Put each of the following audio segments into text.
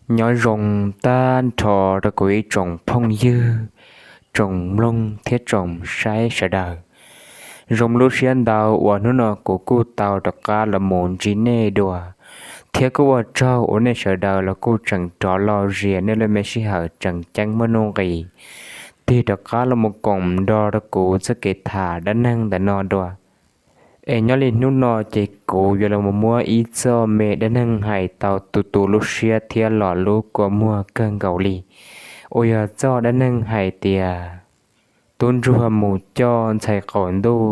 Nyob zoo tag nrho rau kuv ib tsoom phooj ywg, tsoom mloog thiab tsoom saib sawv daws. Zoo lub siab ntau uas hnub no kuv kuj tau rov qab los mus ntsib nej dua, thiab kuj ua tsaug uas nej sawv daws los kuj tseem rov los zias nej lub me sij hawm tseem ceeb muaj nuj nqis tig rov qab los mus koom nrog rau kuv txoj kev tham dab neeg ntawm no dua. Es nyob li hnub no ces kuv yuav los muab ib txoj me dab neeg hais tau tu tu lub siab thiab los lub kua muag kawg nkaus li, uas yog txoj dab neeg hais tias tub ntsuag mus coj ntxhais qaum ntuj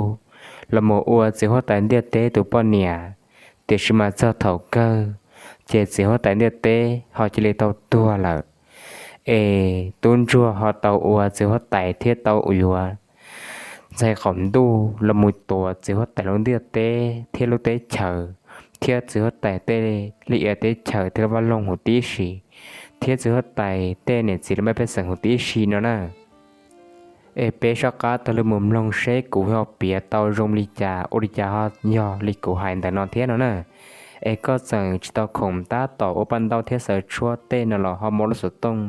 los mus ua txiv huab tais ntiaj teb tus poj niam, tiam sis mas txog thaum kawg ces txiv huab tais ntiaj teb ho cia li tau tuag lawm. Es tub ntsuag ho tau ua txiv huab tais thiab tau yuav ntxhais qaum ntuj los mus tuav txiv huab tais lub ntiaj teb thiab lub teb chaws, thiab txiv huab tais tej liaj ia teb chaws thiab lub vaj loog huv tib si, thiab txiv huab tais tej niam txiv lub me pej xeem huv tib si no na. Es peb soj qab taug lw mus mloog seb kuv ho piav tau zoo li cas ua li cas ho yog li kuv hais ntawm no thiab no na. Es koj tseem tsis tau khoom tab tom ua paj ntaub thiab xaws tshuab tej no los ho muab lub xov tooj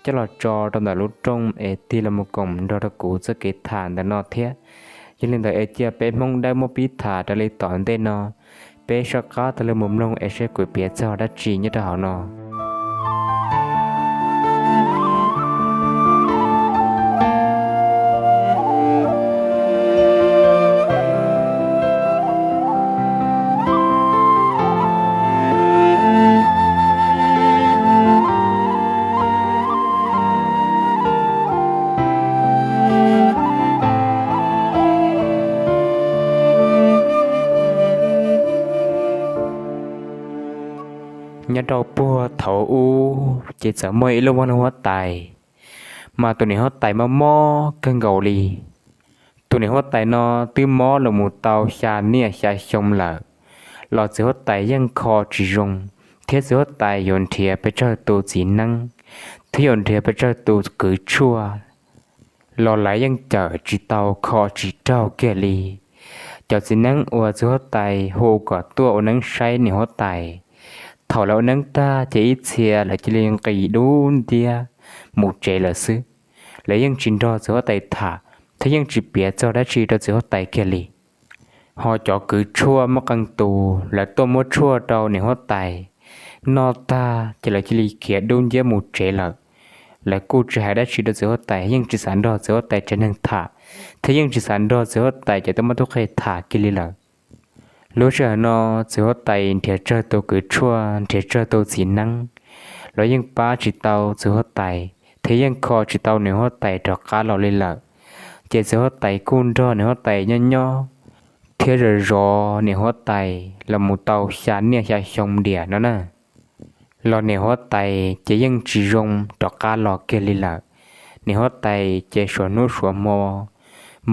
coj los tso rau ntawm lub rooj es tig los mus koom nrog rau kuv txoj kev tham ntawm no thiab. Yog li ntawd es cia peb Hmoob Dawb muab pib tham raws li tom ntej no, peb soj qab taug lw mus mloog es seb kuv piav txog dab tsi nyob rau hauv no. Nyob rau puag thaum ub ces txawm muaj ib lub vaj loog huab tais, mas tus niam huab tais mob mob kawg nkaus li. Tus niam huab tais no twb mob los mus tau xya niaj xya xyoo lawm, los txiv huab tais yeej kho tsis zoo, thiab txiv huab tais yuav nrhiav pes tsawg tus txiv neeb thiab yuav nrhiav pes tsawg tus kwv tshuaj los lawv yeej cawm tsis tau, kho tsis raug kiag li. Cov txiv neeb uas txiv huab tais hu kom tuaj ua neeb saib niam huab tais, thaum lawv ua neeb tag ces ib txhia lawv cia li nqis dub nciab mus tsev lawm xwb. Lawv yeej tsis nrog txiv huab tais tham thiab yeej tsis piav txog dab tsi rau txiv huab tais kiag li. Ho cov kwv tshuaj muaj qee tus lawv tuaj muab tshuaj rau niam huab tais noj tag ces lawv cia li khiav dub nciab mus tsev lawm. Lawv kuj tsis hais dab tsi rau txiv huab tais, yeej tsis xav nrog txiv huab tais tsev neeg tham, thiab yeej tsis xav nrog txiv huab tais cov tub mab tub qhe tham kiag li lawm. Lub sij hawm no txiv huab tais nrhiav tsawg tus kwv tshuaj, nrhiav tsawg tus txiv neeb, los yeej pab tsis tau txiv huab tais thiab yeej kho tsis tau niam huab tais rov qab los li lawm. Ces txiv huab tais kuj nrog niam huab tais nyob nyob thiab zov zov niam huab tais los mus tau xya niaj xya xyoo diam no na. Los niam huab tais ces yeej tsis zoo rov qab los kiag li lawm. Niam huab tais ces suav hnub suav hmo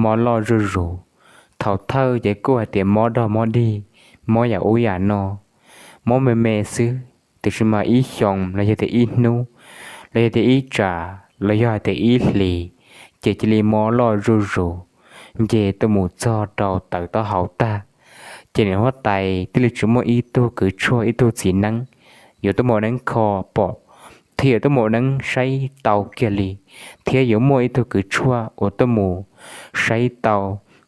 mob loj zuj zus. Thaum thawj ces kuj hais tias mob dog mob dig, mob yam ub yam no, mob me me xwb, tiam sis mas ib xyoos los yog tias ib hnub, los yog tias ib tsam, los yog hais tias ib hlis, ces cia li mob loj zuj zus, nce tuaj mus txog rau tawm taub hau tag. Ces niam huab tais thiaj li tsis muaj ib tug kwv tshuaj ib tug txiv neeb yuav tuaj mus ua neeb kho pom, thiab yuav tuaj mus ua neeb saib tau kiag li, thiab yuav muaj ib tug kwv tshuaj uas tuaj mus saib tau,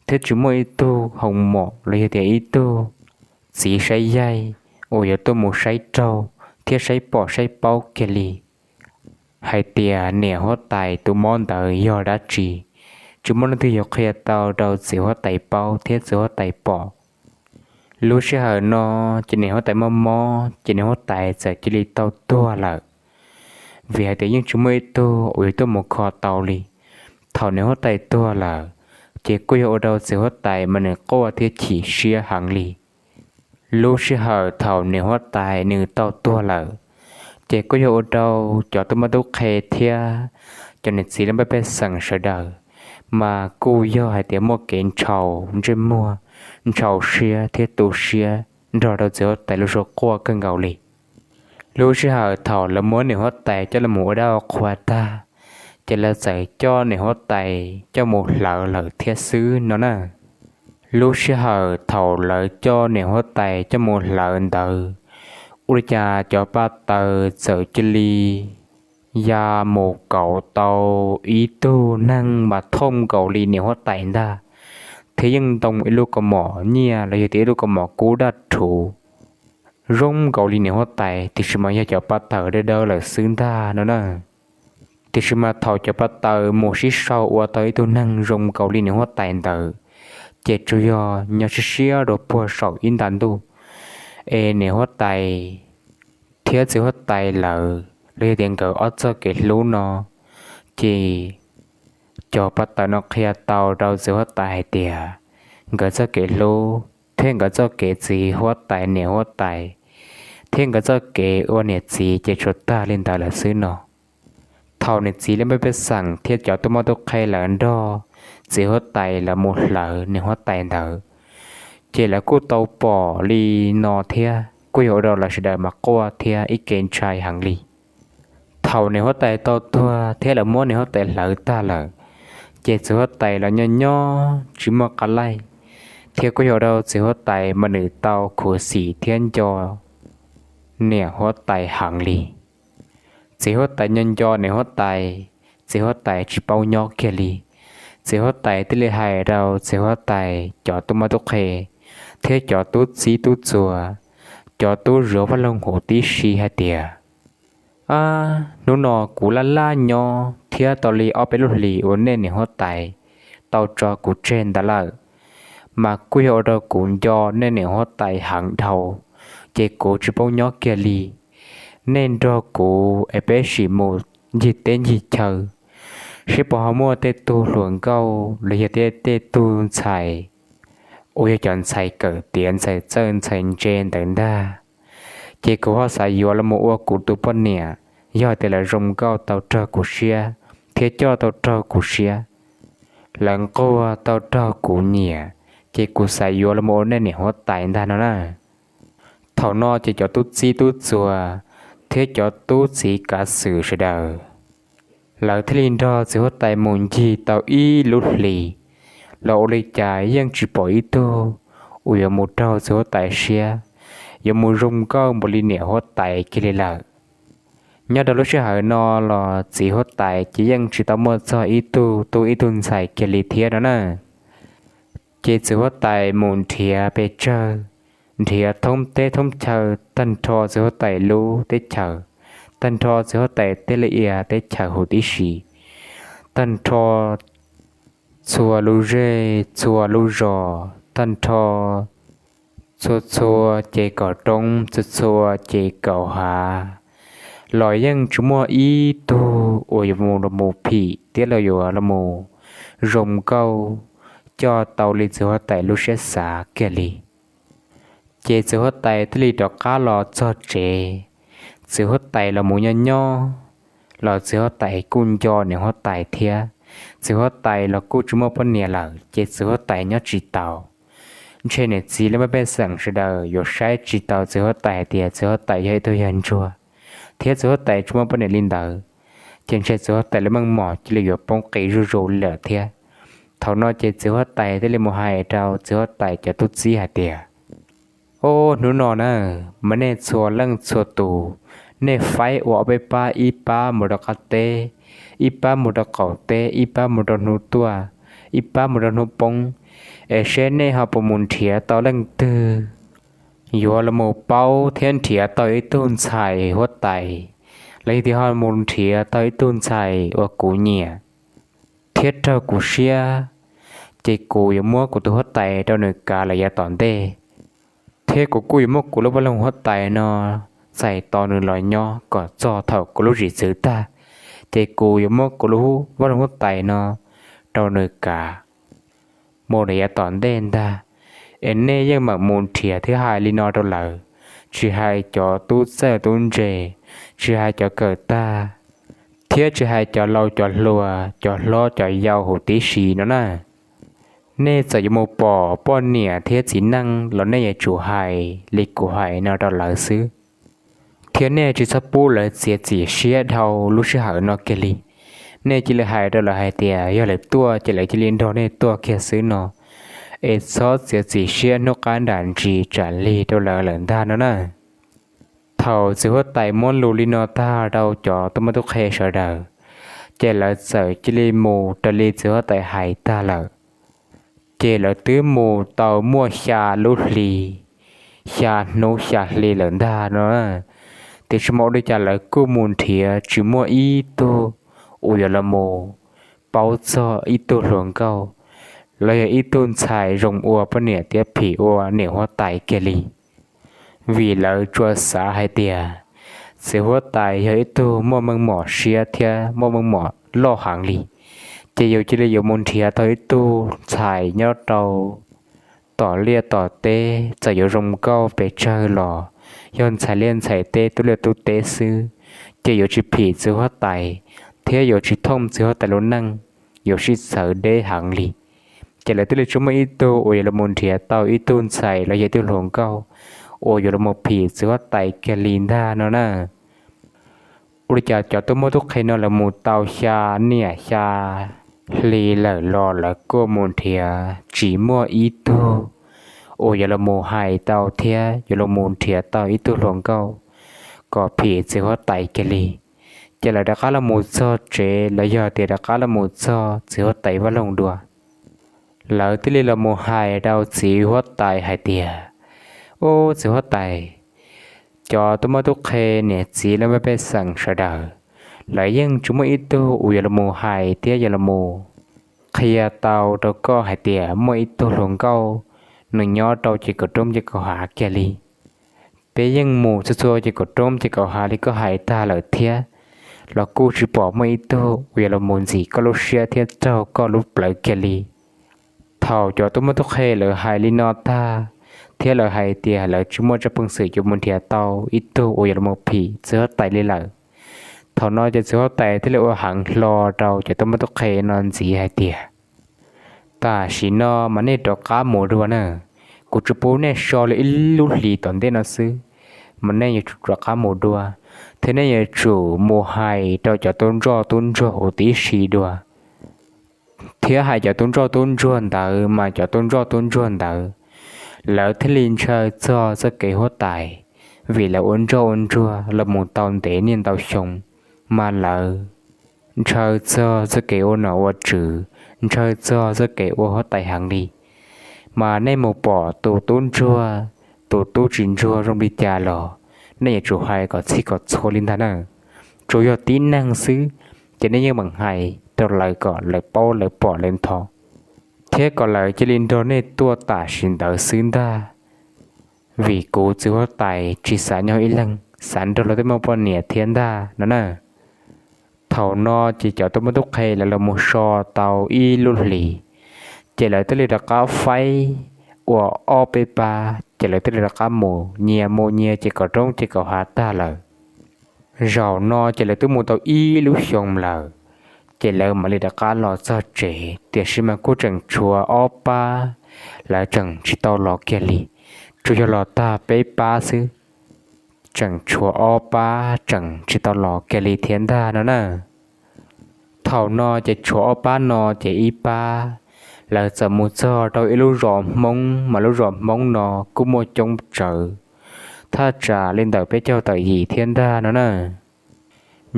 thiab tsis muaj ib tug hoo mom los yog tias ib tug txiv saib yaig uas yuav tuaj mus saib raug thiab saib pom saib paub kiag li hais tias niam huab tais tus mob ntawd yog dab tsi. Tsis muaj leej twg yuav qhia tau rau txiv huab tais paub thiab txiv huab tais pom. Lub sij hawm no ces niam huab tais mob mob ces niam huab tais txawm cia li tau tuag lawm, vim hais tias yeej tsis muaj ib tug uas yuav tuaj mus kho tau li. Thaum niam huab tais tuag lawm, ces kuj yog ua rau txiv huab tais mas nws quaj thiab chim siab heev li. Lub sij hawm thaum niam huab tais nws tau tuag lawm, ces kuj yog ua rau cov tub mab tub qhe thiab cov niam txiv lub npaj pej xeem sawv daws mas kuj yog hais tias muaj kev ntshaus ntsej muag, ntshaus siab thiab tu siab nrog rau txiv huab tais lub suab quaj kawg nkaus li. Lub sij hawm thaum lawv muab niam huab tais coj los ua dab ua qhua tag, ces lawv txawm coj niam huab tais coj mus hlawv lawm thiab xwb no na. Lub sij hawm thaum lawv coj niam huab tais coj mus hlawv ntawd, Ua li cas cov pa taws txawm cia li ya mus kauv tau ib tug neeg mas thooj nkaus li niam huab tais ntag, thiab yeej ntoo ib lub kaus mom nyiaj los yog tias ib lub kaus mom kub daj rhuv zoo nkaus li niam huab tais, tiam sis mas yog cov pa taws dawb dawb lawm xwb ntag no na. Tiam sis mas thaum cov pa taws mus sib sau ua tau ib tug neeg zoo nkaus li niam huab tais ntawd, ces tsuas yog nyob siab siab rau puag saum ib nta ntuj, es niam huab tais thiab txiv huab tais lawv los yog tias nkawd ob txoj kev hlub no, ces cov pa taws no qhia tau rau txiv huab tais hais tias nkawd txoj kev hlub thiab nkawd txoj kev txiv huab tais niam huab tais thiab nkawd txoj kev ua niam txiv ces tsuas tag li ntawd lawm xwb no. Thaum niam txiv lawv pej xeem thiab cov tub mab tub qhe lawv nrog txiv huab tais lawv mus hlawv niam huab tais ntawd, ces lawv kuj tau pom li no thiab kuj yog ua rau lawv sawv daws mas quaj thiab ib ke ntshai heev li. Thaum niam huab tais tau tuag thiab lawv muab niam huab tais hlawv tag lawm, ces txiv huab tais los nyob nyob tsis muaj qab laij, thiab kuj yog ua rau txiv huab tais mas nws tau khuv xim thiab nco niam huab tais heev li. Txiv huab tais nyob nco niam huab tais, txiv huab tais tsis paub nyob kiag li. Txiv huab tais thiaj li hais rau txiv huab tais cov tub mab tub qhe thiab cov tub txib tub txuas, cov tub zuav vaj loog huv tib si hais tias, Ab, hnub no kuv laj laj nyob thiab tau li ob peb lub hlis uas nej niam huab tais tau tso kuv tseg ntawd lawm, mas kuj yog ua rau kuv nco nej niam huab tais heev dhau, ces kuv tsis paub nyob kiag li. Nej nrog kuv es peb sim mus ncig teb ncig chaw, seb puas ho muaj tej tug hluas nkauj los yog tej tug ntxhais uas yog cov ntxhais kawm tiav ntxhais txawj ntxhais ntse ntawd ntag, ces kuv ho xav yuav los mus ua kuv tus poj niam. Yog tias lawv zoo nkauj tau raug kuv siab thiab coj tau raug kuv siab, lawv nquag tau raug kuv nyiam, ces kuv xav yuav los mus ua nej niam huab tais ntag no na. Thaum no ces cov tub txib tub txuas thiab cov tub txib kav xwm sawv daws, lawv thiaj li nrog txiv huab tais mus ncig tau ib lub hlis, los ua li cas yeej tsis pom ib tug uas yuav mus raug txiv huab tais siab, yuav mus zoo nkauj npaum li niam huab tais kiag li lawm. Nyob rau lub sij hawm no los txiv huab tais ces yeej tsis tau muaj txog ib tug tub ib tug ntxhais kiag li thiab no na. Ces txiv huab tais mus nrhiav pes tsawg, nrhiav thoob teb thoob chaw, tag nrho txiv huab tais lub teb chaws, tag nrho txiv huab tais thiaj li ia teb chaws huv tib si, tag nrho txhua lub zej txhua lub zos, tag nrho txhua txhua ces kaum roob, txhua txhua ces kaum hav, los yeej tsis muaj ib tug uas yuav mus los mus phim thiab los yuav los mus zoo nkauj coj tau li txiv huab tais lub siab xav kiag li. Ces txiv huab tais thiaj li rov qab los txog tsev. Txiv huab tais los mus nyob nyob los txiv huab tais kuj nco niam huab tais thiab. Txiv huab tais los kuj tsis muaj poj niam lawm ces txiv huab tais nyob tsis tau. Ntshe niam txiv laj mej pej xeem sawv daws yuav saib tsis tau txiv huab tais hais tias txiv huab tais yog ib tug yawg ntsuag, thiab txiv huab tais tsis muaj poj niam li ntawd, ces ntshe txiv huab tais lub meej mom cia li yuav poob qis zuj zus li lawm thiab. Thaum no ces txiv huab tais thiaj li mus hais rau txiv huab tais cov tub txib hais tias, Ob hnub no na, mas nej txhua leej txhua tus, nej faib ua ob peb pab, ib pab mus rau qab teb, ib pab mus rau qaum teb, ib pab mus rau hnub tuaj, ib pab mus rau hnub poob, es seb nej ho puas mus nrhiav tau leej twg yuav los mus paub thiab nrhiav tau ib tug ntxhais huab tais, los yog tias ho mus nrhiav tau ib tug ntxhais uas kuv nyiam thiab raug kuv siab, ces kuv yuav muab kuv tus huab tais rau nws kav lawm yav tom ntej, thiab kuv kuj yuav muab kuv lub vaj loog huab tais no txais tos nws los nyob kom txog thaum kuv lub zim txwv tag, ces kuv yuav muab kuv lub vaj loog huab tais no rau nws kav mus lawm yav tom ntej ntag. Es nej yeej meem mus nrhiav thiab hais li no rau lawv, tsis hais cov tub txawj tub ntse, tsis hais cov kawm tag, thiab tsis hais cov laus cov hluas, cov hlob cov yau huv tib si no na. Nej txawm yuav mus pom poj niam thiab txiv neej los nej yuav tsum hais li kuv hais no rau lawv xwb. Thiab nej tsis txhob pub lawv txiav txim siab dhau lub sij hawm no kiag li. Nej cia li hais rau lawv hais tias yog lawv tuaj ces lawv cia li nrog nej tuaj kiag xwb no, es txhob txiav txim siab hnub qab nram ntsis tsam lig rau lawv lawm ntag no na. Thaum txiv huab tais muab lus li no tag rau cov tub mab tub qhe sawv daws, ces lawv txawm cia li mus raws li txiv huab tais hais tag lawm. Ces lawv twb mus tau muaj xya lub hli, xya hnub xya hli lawm ntag no, tiam sis mas ua li cas lawv kuj mus nrhiav tsis muaj ib tug uas yuav los mus paub txog ib tug hluas nkauj los yog ib tug ntxhais zoo ua poj niam thiab phim ua niam huab tais kiag li. Vim lawv tsuas xav hais tias txiv huab tais yog ib tug muaj meej mom siab thiab muaj meej mom loj heev li, ces yus cia li yuav mus nrhiav tau ib tug ntxhais nyob rau tom liaj tom teb, txawm yuav zoo nkauj pes tsawg los yog ntxhais liaj ntxhais teb tub liaj tub teb xwb, ces yuav tsis phim txiv huab tais thiab yuav tsis thooj txiv huab tais lub neej, yuav sib txhawv deb heev li. Ces lawv thiaj li tsis muaj ib tug uas yuav los mus nrhiav tau ib tug ntxhais los yog ib tug hluas nkauj uas yuav los mus phim txiv huab tais kiag li ntag no na. Ua li cas cov tub mab tub qhe no lawv mus tau xya niam xya hli lawm los lawv kuj mus nrhiav tsis muaj ib tug uas yuav los mus hais tau thiab yuav los mus nrhiav tau ib tug hluas nkauj kom phim txiv huab tais kiag li. Ces lawv rov qab los mus txog tsev los yog tias rov qab los mus txog txiv huab tais vaj loog dua, lawv thiaj li los mus hais rau txiv huab tais hais tias, Ub, txiv huab tais, cov tub mab tub qhe niam txiv laj mej pej xeem sawv daws, lawv yeej tsis muaj ib tug uas yuav los mus hais thiab yuav los mus qhia tau rau koj hais tias muaj ib tug hluas nkauj nws nyob rau ces kaum roob ces kaum hav kiag li. Peb yeej mus txhua txhua ces kaum roob ces kaum hav li koj hais tag lawm thiab, los kuj tsis pom muaj ib tug uas yuav los mus ntxim koj lub siab thiab raug koj lub plawv kiag li. Thaum cov tub mab tub qhe lawv hais li no tag, thiab lawv hais tias lawv tsis muaj tsaj peev xwm yuav mus nrhiav tau ib tug uas yuav los mus phim txiv huab tais li lawm, thaum no ces txiv huab tais thiaj li ua heev hlo rau cov tub mab tub qhe no ntxiv hais tias, Tam sim no mas nej rov qab mus dua na, kuv tsuas pub nej so li ib lub hlis tom ntej no xwb, mas nej yuav tsum rov qab mus dua, thiab nej yuav tsum mus hais rau cov tub ntsoj tub ntsuag huv tib si dua. Thiab hais cov tub ntsoj tub ntsuag ntawd mas cov tub ntsoj tub ntsuag ntawd, lawv thiaj li ntshaw txog txoj kev huab tais, vim lawv ua ntsoj ua ntsuag los mus tau ntev niaj ntau xyoo, mas lawv ntshaw txog txoj kev ua nom ua tswv, ntshaw txog txoj kev ua huab tais heev li. Mas nej mus pom tus tub ntsuag, tus tub tsis ntsuag zoo li cas los nej yuav tsum hais kom txhij kom txhua li ntag na. Tsuas yog tib neeg xwb, ces nej yeej meem hais rau lawv kom lawv paub lawv pom lawv ntho, thiab kom lawv cia li nrog nej tuaj tam sim ntawd xwb ntag. Vim kuv txiv huab tais tsis xav nyob ib leeg, xav nrog luag tej muaj poj niam thiab ntag no na. Thaum no ces cov tub mab tub qhe lawv los mus so tau ib lub hlis, ces lawv thiaj li rov qab faib ua ob peb pab, ces lawv thiaj li rov qab mus nyias mus nyias ces kaum roob ces kaum hav tag lawm. Zaum no ces lawv twb mus tau ib lub xyoo lawm, ces lawv mam li rov qab los txog tsev, tiam sis mas kuj tseem tshuav ob pab lawv tseem tsis tau los kiag li, tsuas yog los tag peb pab xwb, tseem tshuav ob pab tseem tsis tau los kiag li thiab ntag no na. Thaum no ces tshuav ob pab no ces ib pab lawv txawm mus txog rau ib lub zos Hmoob, mas lub zos Hmoob no kuj muaj coob tsawv, thaj tsam li ntawm peb caug tawm yim thiab ntag no na.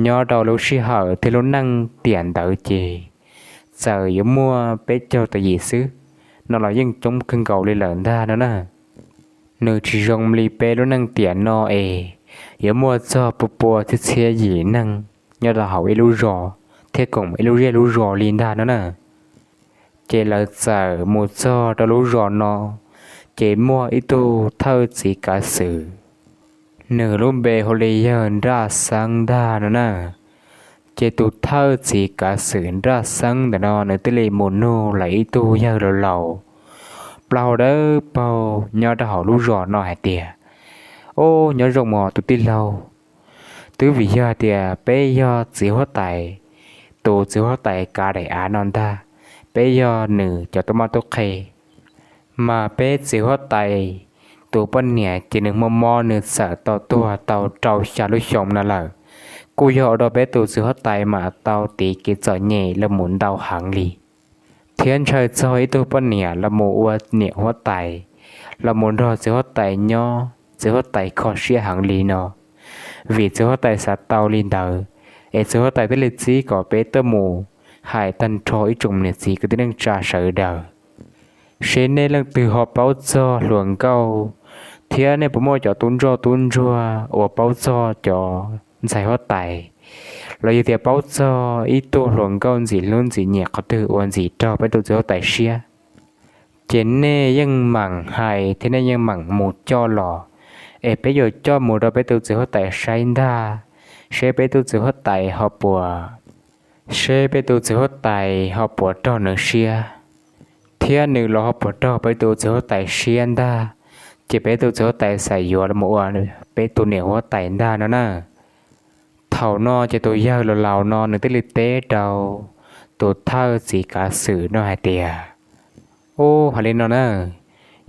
Nyob rau lub sij hawm thiab lub neej tiam ntawd ces txawm yuav muaj peb caug tawm yim xwb no los yeej coob kawg nkaus li lawm ntag no na. Nws tsis zoo li peb lub neej tiam no es yuav muaj txog pua pua txhiab txhiab yim neeg nyob rau hauv ib lub zos thiab koom ib lub zej lub zos li ntag no na. Ces lawv txawm mus txog rau lub zos no, ces muaj ib tug thawj txiv kav xwm, nws lub npe hu li yawg Nraj Xeeb ntag no na. Ces tus thawj txiv kav xwm Nraj Xeeb ntawm no nws thiaj li mus nug lawv ib tug yawg laus laus plaub hau dawb paug nyob rau hauv lub zos no hais tias, Ob, nyob zoo mog tus tij laug. Twb vim yog hais tias peb yog txiv huab tais, tus txiv huab tais kav daim av no ntag, peb yog nws cov tub mab tub qhe. Mas peb txiv huab tais tus poj niam ces nws mob mob nws txawm tau tuag tau rau xya lub xyoo no lawm. Kuj yog ua rau peb tus txiv huab tais mam tau tiv kev txom nyem los mus ntau heev li, thiab ntshaw txog ib tug poj niam los mus ua niam huab tais, los mus nrog txiv huab tais nyob, txiv huab tais kho siab heev li no. Vim txiv huab tais xav tau li ntawd, es txiv huab tais thiaj li txib kom peb tuaj mus hais tag nrho ib tsoom niam txiv kwv tij neej tsa sawv daws, seb nej leej twg ho paub txog hluas nkauj, thiab nej puas muaj cov tub ntsoj tub ntsuag uas paub txog cov ntxhais huab tais, los yog tias paub txog ib tug hluas nkauj ntxim hlub ntxim nyiam qhov twg uas ntxim raug peb tus txiv huab tais siab, ces nej yeej meem hais thiab nej yeej meem mus coj los, es peb yuav coj mus rau peb tus txiv huab tais saib ntag, seb peb tus txiv huab tais ho puas, seb peb tus txiv huab tais ho puas raug nws siab, thiab nws los ho puas raug peb tus txiv huab tais siab ntag, ces peb tus txiv huab tais xav yuav los ua peb tus niam huab tais ntag no na. Thaum no ces tus yawg laus laus no nws thiaj li teb rau tus thawj txiv kav xwm no hais tias, ub, hais li no na,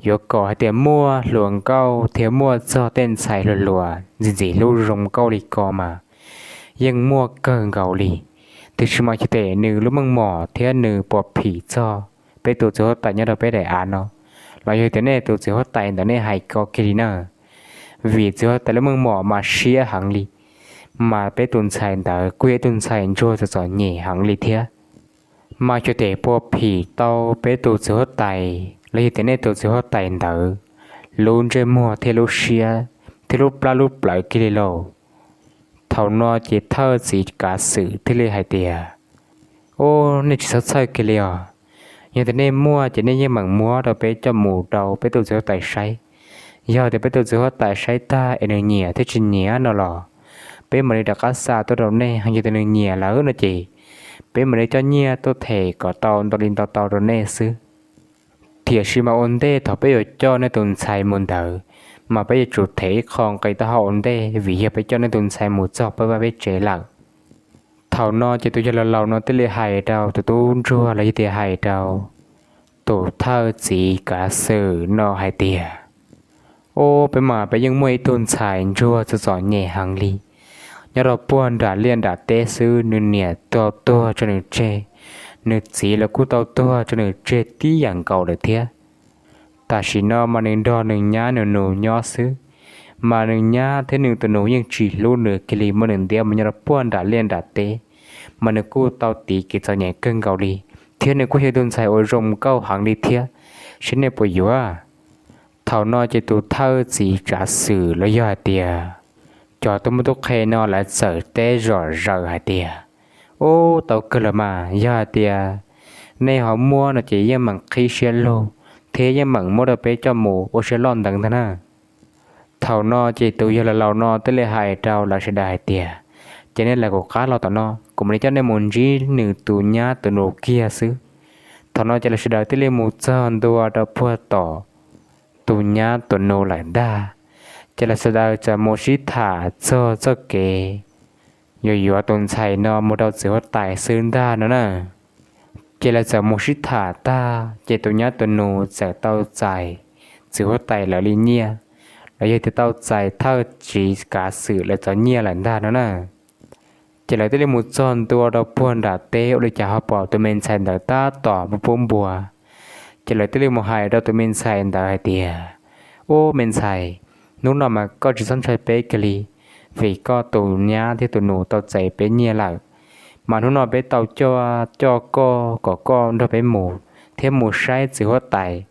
yuav kom hais tias muaj hluas nkauj thiab muaj txog tej ntxhais hluas hluas ntxim ntxim hlub zoo nkauj li ko mas yeej muaj kawg nkaus li, tiam sis mas xyov tes nws lub meej mom thiab nws puas phim txog peb tus txiv huab tais nyob rau peb daim av no, los yog tias nej tus txiv huab tais ntawd nej hais ko kiag li na, vim txiv huab tais lub meej mom mas siab heev li, mas peb tus ntxhais ntawd kuj yog ib tug ntxhais ntsuag txom txom nyem heev li thiab, mas xyov tes puas phim tau peb tus txiv huab tais los yog tias nej tus txiv huab tais ntawd lub ntsej muag thiab lub siab thiab lub plab lub plawv kiag li lauj. Thaum no ces thawj txiv kav xwm thiaj li hais tias, ub, nej tsis txhob txhawj kiag li os, yog tias nej muaj ces nej yeej meem muab rau peb coj mus rau peb tus txiv huab tais saib, yog tias peb tus txiv huab tais saib tag es nws nyiam thiab tsis nyiam no los peb mam li rov qab xa tuaj rau nej, yog tias nws nyiam lawm no ces peb mam li coj nyiaj tuaj them kom tau ntau li ntau tau rau nej xwb. Tiam sis mas ua ntej thaum peb yuav coj nej tus ntxhais mus ntawd, mas peb yuav tsum them ib qho nqi taub hau ua ntej, vim yog peb coj nej tus ntxhais mus txog pab peb tsev lawm. Thaum no ces tus yawg laus laus no thiaj li hais rau tus tub ntsuag los yog tias hais rau tus thawj txiv kav xwm no hais tias, ub, peb mas peb yeej muaj ib tug ntxhais ntsuag txom txom nyem heev li, nyob rau puag nram liaj nram teb xwb, nws niam tau tuag tso nws tseg, nws txiv los kuj tau tuag tso nws tseg tib yam nkaus lawm thiab. Tam sim no mas nws nrog nws nyab nws nus nyob xwb, mas nws nyab thiab nws tus nus yeej tsis hlub nws kiag li, muab nws ntiab mus nyob rau puag nram liaj nram teb, mas nws kuj tau tiv kev txom nyem kawg nkaus li, thiab nws kuj yog tus ntxhais uas zoo nkauj heev li thiab, seb nej puas yuav. Thaum no ces tus thawj txiv tsav xwm los yog hais tias cov tuaj muab tub qhe no lawv txawm teb zom zaws hais tias, ub, tau kawg los mas, yog hais tias nej ho muab no ces yeej meem qhib siab lug thiab yeej meem muab rau peb coj mus ua siab loj ntev ntag na. Thaum no ces tus yawg laus laus no thiaj li hais rau lawv sawv daws hais tias, ces nej lawv kuv qab los tom no, kuv mam li coj nej mus ntsib nws tus nyab tus nus kiag xwb. Thaum no ces lawv sawv daws thiaj li mus txog ntua rau puag tom tus nyab tus nus lawm ntag. Ces lawv sawv daws txawm mus sib tham txog txoj kev yuav yuav tus ntxhais no mus rau txiv huab tais xwb ntag no na. Ces lawv txawm mus sib tham tag ces tus nyab tus nus txawm tau txais txiv huab tais lawv li nyiaj, los yog tias tau txais thawj txiv kav xwm lawv txov nyiaj lawm ntag no na. Ces lawv thiaj li mus txog ntua rau puag nram teb ua li cas ho pom tus me ntxhais ntawd tab tom pub npua. Ces lawv thiaj li mus hais rau tus me ntxhais ntawd hais tias, ub, me ntxhais, hnub no mas koj tsis txhob ntshai peb kiag li, vim koj tus nyab thiab tus nus tau txais peb nyiaj lawm, mas hnub no peb tau coj koj kom koj nrog peb mus thiab mus saib txiv huab tais.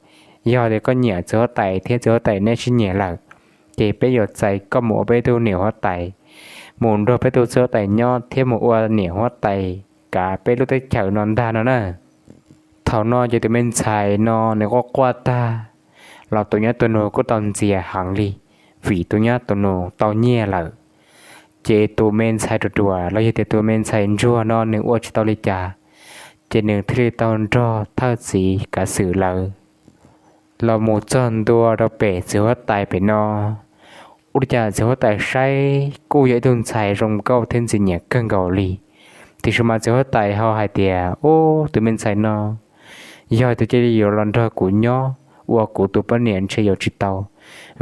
Yog tias koj nyiam txiv huab tais thiab txiv huab tais nej sib nyiam lawm, ces peb yuav txais koj mus ua peb tug niam huab tais, mus nrog peb tug txiv huab tais nyob thiab mus ua niam huab tais kav peb lub teb chaws no ntag no na. Thaum no ces tus me ntxhais no nws quaj quaj tag, los tus nyab tus nus kuj tau ntxias heev li, vim tus nyab tus nus tau nyiaj lawm. Ces tus me ntxhais ruam ruam los yog tias tus me ntxhais ntsuag no nws ua tsis tau li cas, ces nws thiaj li tau nrog thawj txiv kav xwm lawv los mus txog ntua rau pem txiv huab tais pem no. Ua li cas txiv huab tais saib kuj yog ib tug ntxhais zoo nkauj thiab ntxim nyiam kawg nkaus li, tiam sis mas txiv huab tais ho hais tias, ub, tus me ntxhais no yog tias cia li yuav los nrog kuv nyob ua kuv tus poj niam ntshe yuav tsis tau,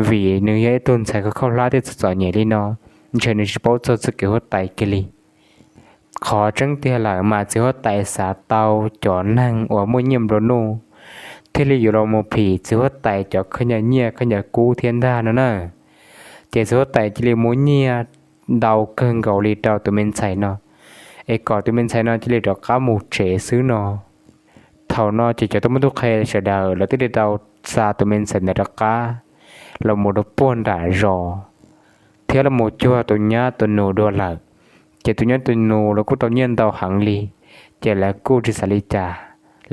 vim nws yog ib tug ntxhais khaub khaub hlab thiab txom txom nyem li no, ntshe nws tsis paub txog txoj kev huab tais kiag li. Qhov tseeb tiag lawm mas txiv huab tais xav tau cov neeg uas muaj nyiaj nplua nuj, thiaj li yuav los mus phim txiv huab tais cov khaub ncaws nyiaj khaub ncaws kub thiab ntag no na. Ces txiv huab tais cia li muab nyiaj ntau kawg nkaus li rau tus me ntxhais no, es kom tus me ntxhais no cia li rov qab mus tsev xwb no. Thaum no ces cov tub mab tub qhe sawv daws lawv thiaj li tau xa tus me ntxhais ntawd rov qab los mus rau puag nram zos, thiab los mus cuag tus nyab tus nus dua lawm. Ces tus nyab tus nus los kuj tau nyiaj ntau heev li, ces lawv kuj tsis xav li cas,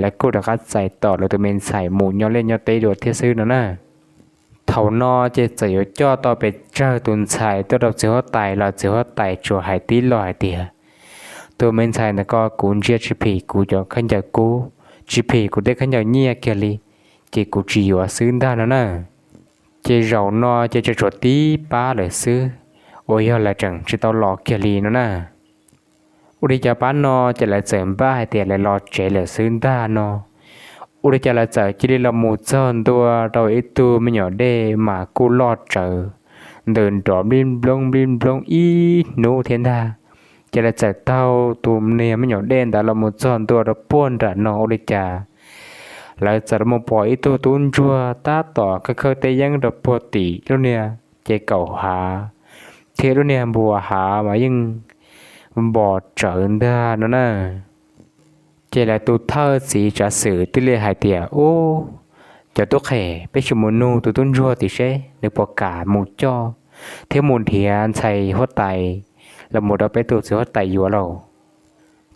lawv kuj rov qab txais tos lawv tus me ntxhais mus nyob liaj nyob teb dua thiab xwb no na. Thaum no ces txawm yuav coj tau pes tsawg tus ntxhais tuaj rau txiv huab tais los txiv huab tais tsuas hais tib lo hais tias, tus me ntxhais ntawm ko kuv ntsia tsis phim kuv cov khaub ncaws kub, tsis phim kuv tej khaub ncaws nyiaj kiag li, ces kuv tsis yuav xwb ntag no na. Ces zaum no ces tseem tshuav tib pab lawm xwb uas yog lawv tseem tsis tau los kiag li no na. Ua li cas pab no ces lawv txawm npaj hais tias lawv los tsev lawm xwb ntag no. Ua li cas lawv txawm cia li los mus txog ntua rau ib tug me nyuam dej mas kuj loj tsawv, ntws nrov nplij nplooj nplij nplooj ib hnub thiab ntag. Ces lawv txawm taug tus niag me nyuam dej ntawd los mus txog ntua rau puag nram no ua li cas lawv txawm los mus pom ib tug tub ntsuag tab tom khawb khawb teb yeeb rau puag tim lub niag ces kaum hav, thiab lub niag npua hav mas yeej npos tsawv ntag no na. Ces lawv tus thawj txiv tsav xwm thiaj li hais tias, Ub, cov tub qhe, peb sim mus nug tus tub ntsuag tim seb nws puas kam mus coj thiab mus nrhiav ntxhais huab tais los mus rau peb tus txiv huab tais yuav lauj.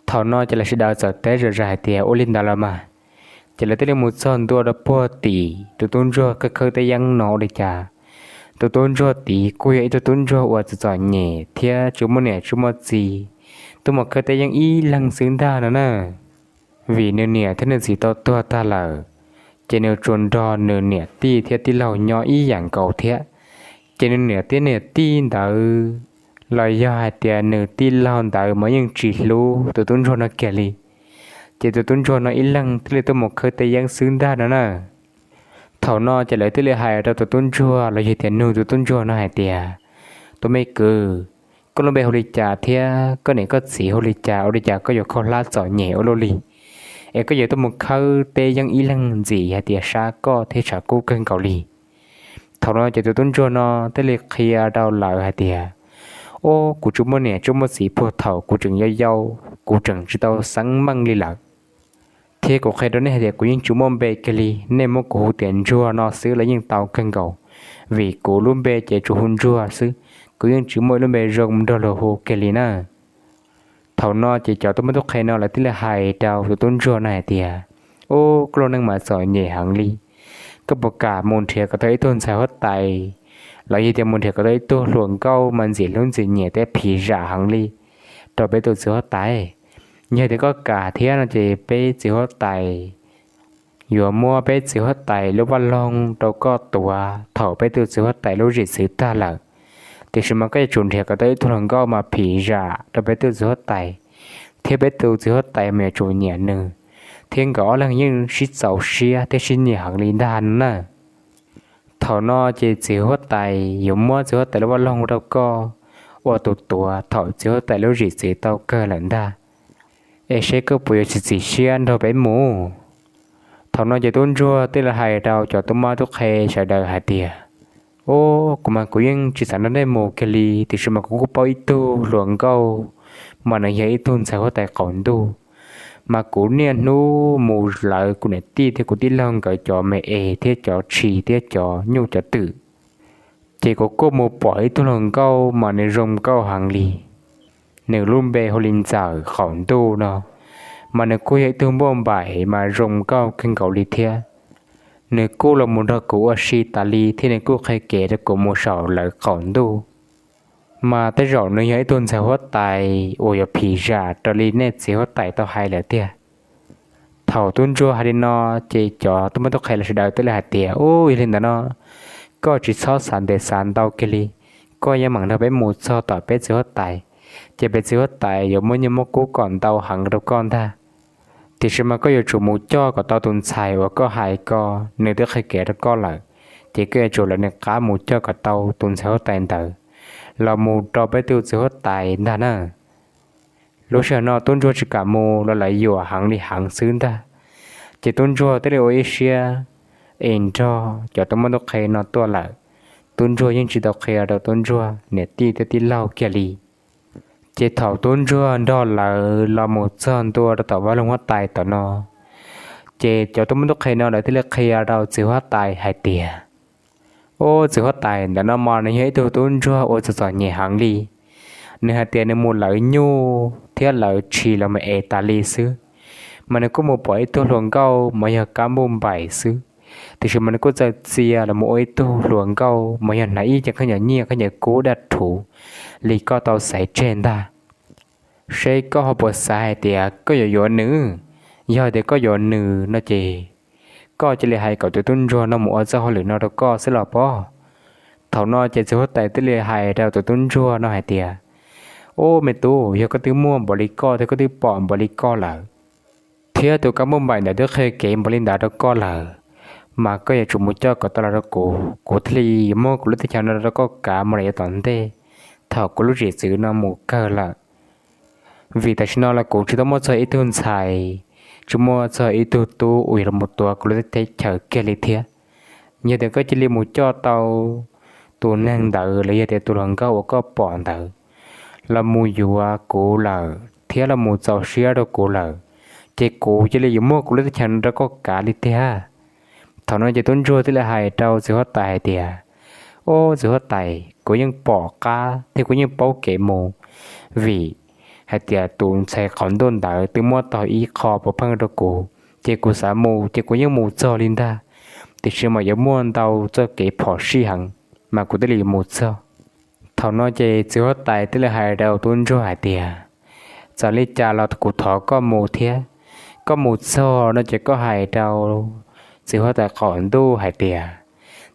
Thaum no ces lawv sawv daws txawm teb zom zaws hais tias, Ua li ntawd los mas. Ces lawv thiaj li mus txog ntua rau puag tim tus tub ntsuag khawb khawb teb yeeb no ua li cas tus tub ntsuag tid kuj yog ib tug tub ntsuag uas txom txom nyem thiab tsis muaj niam tsis muaj txiv, tuaj mus khawb teb yeeb ib leeg xwb ntag no na. Vim nws niam thiab nws txiv tau tuag tag lawm, ces nws tsuas nrog nws niam tij thiab tij laug nyob ib yam nkaus thiab. Ces nws niam thiab niam tij ntawd los yog hais tias nws tij laug ntawd mas yeej tsis hlub tus tub ntsuag no kiag li. Ces tus tub ntsuag no ib leeg thiaj li tuaj mus khawb teb yeeb xwb ntag no na. Thaum no ces lawv thiaj li hais rau tus tub ntsuag los yog tias nug tus tub ntsuag no hais tias, Tus me kwv, koj lub npe hu li cas thiab koj niam koj txiv hu li cas, ua li cas koj yuav khaub hlab txom nyem ua luaj li, es koj yuav tuaj mus khawb teb yeeb ib leeg ntxim hais tias sab koj thiab tshav kub kawg nkaus li? Thaum no ces tus tub ntsuag no thiaj li qhia rau lawv hais tias, Ub, kuv tsis muaj niam tsis muaj txiv puag thaum kuv tseem yau yau, kuv tseem tsis tau xeeb meej li lawm. Thiab kuv qhia rau nej hais tias kuv yeej tsis muaj npe kiag li, nej muab kuv hu tias ntsuag no xwb los yeej tau kawg nkaus, vim kuv lub npe ces tsuas hu ntsuag xwb, kuv yeej tsis muaj ib lub npe zoo nrog luag hu kiag li na. Thaum no ces cov tub mab tub qhe no lawv thiaj li hais rau tus tub ntsuag no hais tias, Ub, koj lub neej mas txom nyem heev li, koj puas kam mus nrhiav kom tau ib tug ntxhais huab tais los yog tias mus nrhiav kom tau ib tug hluas nkauj mas ntxim hlub ntxim nyiam thiab phim zam heev li rau peb tus txiv huab tais? Yog tias koj kam thiab no ces peb txiv huab tais yuav muab peb txiv huab tais lub vaj loog rau koj tuav thaum peb tus txiv huab tais lub zim txwv tag lawm. Tiam sis mas koj yuav tsum nrhiav kom tau ib tug hluas nkauj mas phim zam rau peb tus txiv huab tais, thiab peb tus txiv huab tais mas yuav tsum nyiam nws, thiab nkawd ob leeg yeej sib txaus siab thiab sib nyiam heev li ntag no na. Thaum no ces txiv huab tais yuav muab txiv huab tais lub vaj loog rau koj ua tus tuav thaum txiv huab tais lub zim txwv tau kawg lawm ntag, es seb koj puas yuav txiav txim siab nrog peb mus. Thaum no ces tub ntsuag thiaj li hais rau cov tub mab tub qhe sawv daws hais tias, Ub, kuv mas kuv yeej tsis xav nrog nej mus kiag li, tiam sis mas kuv kuj paub ib tug hluas nkauj, mas nws yog ib tug ntxhais huab tais qaum ntuj, mas kuv niaj hnub mus lawv kuv niam tij thiab kuv tij laug nkawd cov me es thiab cov tshis thiab cov nyuj cov twm. Ces kuv kuj mus pom ib tug hluas nkauj mas nws zoo nkauj heev li, nws lub npe hu li Ntxawm qaum ntuj no, mas nws kuj yog ib tug npauj npaim mas zoo nkauj kawg nkaus li thiab. Nws kuj los mus nrog kuv ua si tas li thiab nws kuj qhia kev rau kuv mus saum lawv qaum ntuj. Mas tej zaum nws yog ib tug ntxhais huab tais uas yuav phim zam raws li nej txiv huab tais tau hais lawm tiag. Thaum tub ntsuag hais li no, ces cov tub mab tub qhe los sawv daws thiaj li hais tias, Ub, yog li ntawd no, koj tsis txhob xav ntev xav ntau kiag li, koj yeej meem nrog peb mus txog tom peb txiv huab tais, ces peb txiv huab tais yuav muab nyiaj muab kub kom ntau heev rau koj ntag. Tiam sis mas koj yuav tsum mus coj kom tau tus ntxhais uas koj hais ko, nws twb qhia kev rau koj lawm, ces koj yuav tsum lawv nws qab mus coj kom tau tus ntxhais huab tais ntawd los mus rau peb tus txiv huab tais ntag na. Lub sij hawm no tub ntsuag tsis kam mus los lawv yuam heev li heev xwb ntag. Ces tub ntsuag thiaj li ua ib siab es nrog cov tub mab tub qhe no tuaj lawm. tub ntsuag yeej tsis tau qhia rau tub ntsuag niam tij thiab tij laug kiag li. Ces thaum tub ntsuag nrog lawv los mus txog ntua rau tom vaj loog huab tais tom no, ces cov tub muab tub qhe no lawv thiaj li qhia rau txiv huab tais hais tias, Ub, txiv huab tais, ntawm no mas nws yog ib tug tub ntsuag uas txom txom nyem heev li. Nws hais tias nws mus lawv nyuj thiab lawv tshis los mus ev tas li xwb, mas nws kuj mus pom ib tug hluas nkauj mas yog kab npuj npaim xwb, tiam sis mas nws kuj txawm txia los mus ua ib tug hluas nkauj mas yog hnav ib ce khaub ncaws nyiaj khaub ncaws kub daj rhuv li koj tau xaiv tseg ntag. Seb koj ho puas xav hais tias koj yuav yuav nws? Yog hais tias koj yuav nws no ces koj cia li hais kom tus tub ntsuag no mus ua txoj hauj lwm no rau koj xwb los pob. Thaum no ces txiv huab tais thiaj li hais rau tus tub ntsuag no hais tias, Ub, me tub, yog koj twb muaj npaum li koj thiab koj twb pom npaum li koj lawm, thiab tus kab npuj npaim ntawd twb qhia kev npaum li ntawd rau koj lawm, mas koj yuav tsum mus coj kom tau los rau kuv, kuv thiaj li yuav muab kuv lub teb chaws no rau koj kav mus lawm yav tom ntej, thaum kuv lub tsim txwv no mus kawg lawm. Vim tam sim no los kuv tsis tau muaj txog ib tug ntxhais, tsis muaj txog ib tug tub uas yuav los mus tuav kuv lub teb chaws kiag li thiab. Yog tias koj cia li mus coj tau tus neeg ntawd los yog tias tus hluas nkauj uas koj pom ntawd los mus yuav kuv lawm thiab los mus txaus siab rau kuv lawm, ces kuv cia li yuav muab kuv lub teb chaws no rau koj kav li tiag. Thaum no ces tub ntsuag thiaj li hais rau txiv huab tais hais tias, Ub, txiv huab tais, kuv yeej pom qab thiab kuv yeej paub kev mus, vim hais tias tus ntxhais qaum ntuj ntawd twb muab tau ib qho puav pheej rau kuv, ces kuv xav mus ces kuv yeej mus txog li ntag, tiam sis mas yuav muaj ntau txoj kev phom sij heev, mas kuv thiaj li mus txog. Thaum no ces txiv huab tais thiaj li hais rau tub ntsuag hais tias, Txawm li cas los kuv thov koj mus thiab. Koj mus txog no ces koj hais rau txiv huab tais qaum ntuj hais tias,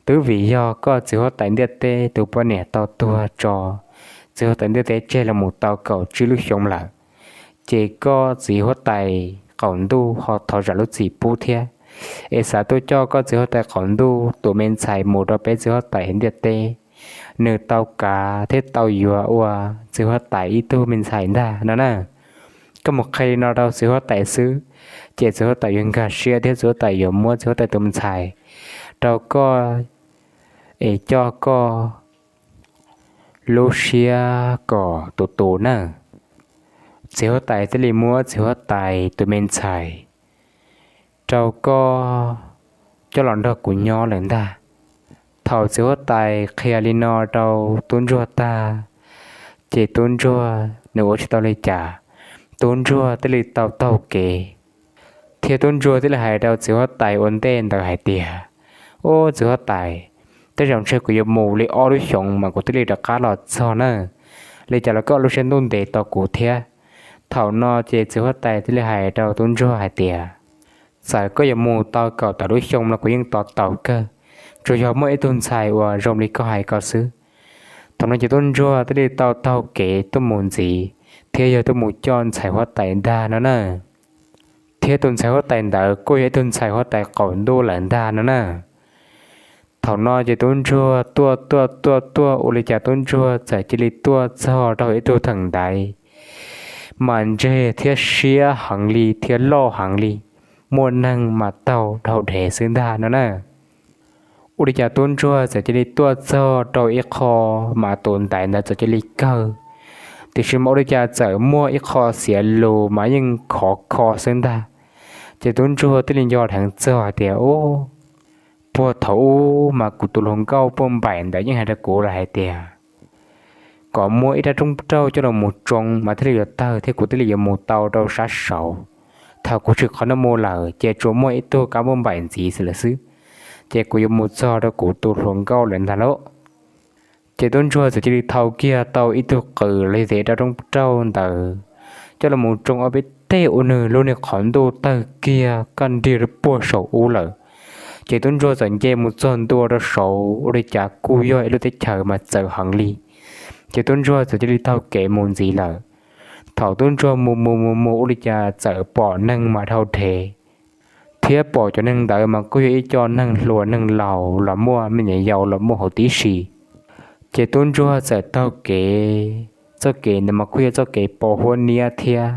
Twb vim yog koj txiv huab tais ntiaj teb tus poj niam tau tuag tso txiv huab tais ntiaj teb tseg los mus tau kaum tsib lub xyoo lawm, ces koj txiv huab tais qaum ntuj ho thov zam lub txim pub thiab, es xav tuaj coj koj txiv huab tais qaum ntuj tus me ntxhais mus rau peb txiv huab tais ntiaj teb. Nws tau kav thiab tau yuav ua txiv huab tais ib tug me ntxhais ntag no na. Koj mus qhia li no rau txiv huab tais xwb, ces txiv huab tais yuav nkag siab thiab txiv huab tais yuav muab txiv huab tais tus me ntxhais rau koj, es coj koj lub siab kom tus tus na. Txiv huab tais thiaj li muab txiv huab tais tus me ntxhais rau koj coj los nrog kuv nyob lawm ntag. Thaum txiv huab tais qhia li no rau tub ntsuag tag, ces tub ntsuag nws ua tsis tau li cas, tub ntsuag thiaj li tau taug kev, thiab tub ntsuag thiaj li hais rau txiv huab tais ua ntej ntawd hais tias, Ub, txiv huab tais, tej zaum ntshe kuv yuav mus li ob lub xyoos mas kuv thiaj li rov qab los txog na. Li cas los koj lub siab ntuj ntev tos kuv thiab. Thaum no ces txiv huab tais thiaj li hais rau tub ntsuag hais tias, Txawm koj yuav mus tau kaum tawm lub xyoo los kuv yeej tos taus kawg, tsuas yog muaj ib tug ntxhais uas zoo li koj hais ko xwb. Thaum no ces tub ntsuag thiaj li tau taug kev tuaj mus ntxiv, thiab yog tuaj mus coj ntxhais huab tais ntag no na. Thiab tus ntxhais huab tais ntawd kuj yog ib tug ntxhais huab tais qaum ntuj lawm ntag no na. Thaum no ces tub ntsuag tuaj tuaj tuaj tuaj ua li cas tub ntsuag txawm cia li tuaj txog rau ib tug theem ntaiv mas ntseg thiab siab heev li thiab loj heev li, muaj neeg mas taug dhau dhev xwb ntag no na. Ua li cas tub ntsuag txawm cia li tuaj txog rau ib qho mas tus ntaiv ntawd txawm cia li kawg, tiam sis mas ua li cas txawm muaj ib qho xiav lus mas yeej khov kho xwb ntag. Ces tub ntsuag thiaj li nco dheev txog hais tias, Ub, puag thaum ub mas kuv tus hluas nkauj poj npaim ntawd yeej hais rau kuv lawm hais tias kom muab ib rab roob raug coj los mus tsoo mas thiaj li yuav tawg thiab kuv thiaj li yuav mus tau rau sab saud. Thaum kuv tshwm qhov no mus lawm ces tsuas muaj ib tug kab npauj npaim ntxiv lawm xwb, ces kuv yuav mus txog rau kuv tus hluas nkauj lawm ntag lauj. Ces tub ntsuag txawm cia li thau kiag tau ib tug qws los yog tias ib rab roob raug ntawd coj los mus tsoo ob peb teg ua nws lub niag qhov ntuj tawg kiag kaj nrig rau puag saum ub lawm. Ces tub ntsuag txawm nce mus txog ntua rau saud ua li cas kuj yog ib lub teb chaws mas txawv heev li. Ces tub ntsuag txawm cia li taug kev mus ntxiv lawm. Thaum tub ntsuag mus mus mus mus ua li cas txawm pom neeg mas dhau dhev, thiab pom cov neeg ntawd mas kuj yog ib co neeg hluas neeg laus los muaj me nyuam yaus los muaj huv tib si. Ces tub ntsuag txawm taug kev, txoj kev ntawd mas kuj yog txoj kev pos huab niab thiab.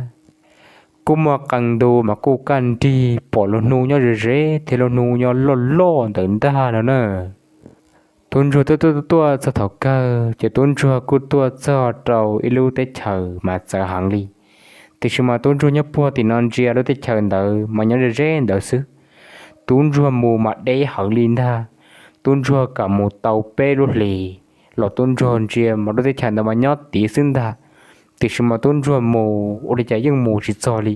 Kuj muaj qee ntu mas kuj kaj nrig pom lub hnub nyob ze ze thiab lub hnub nyob loj loj ntawd ntag no na. Tub ntsuag tuaj tuaj tuaj txog thaum kawg ces tub ntsuag kuj tuaj txog rau ib lub teb chaws mas txawv heev li. Tiam sis mas tub ntsuag nyob puag tim no ntsia lub teb chaws ntawd mas nyob ze ze ntawd xwb. Tub ntsuag mus mas deb heev li ntag. Tub ntsuag kam mus tau peb lub hlis los tub ntsuag ntsia mas lub teb chaws ntawd mas nyob tid xwb ntag. Tiam sis mas tub ntsuag mus ua li cas yeej mus tsis txog li.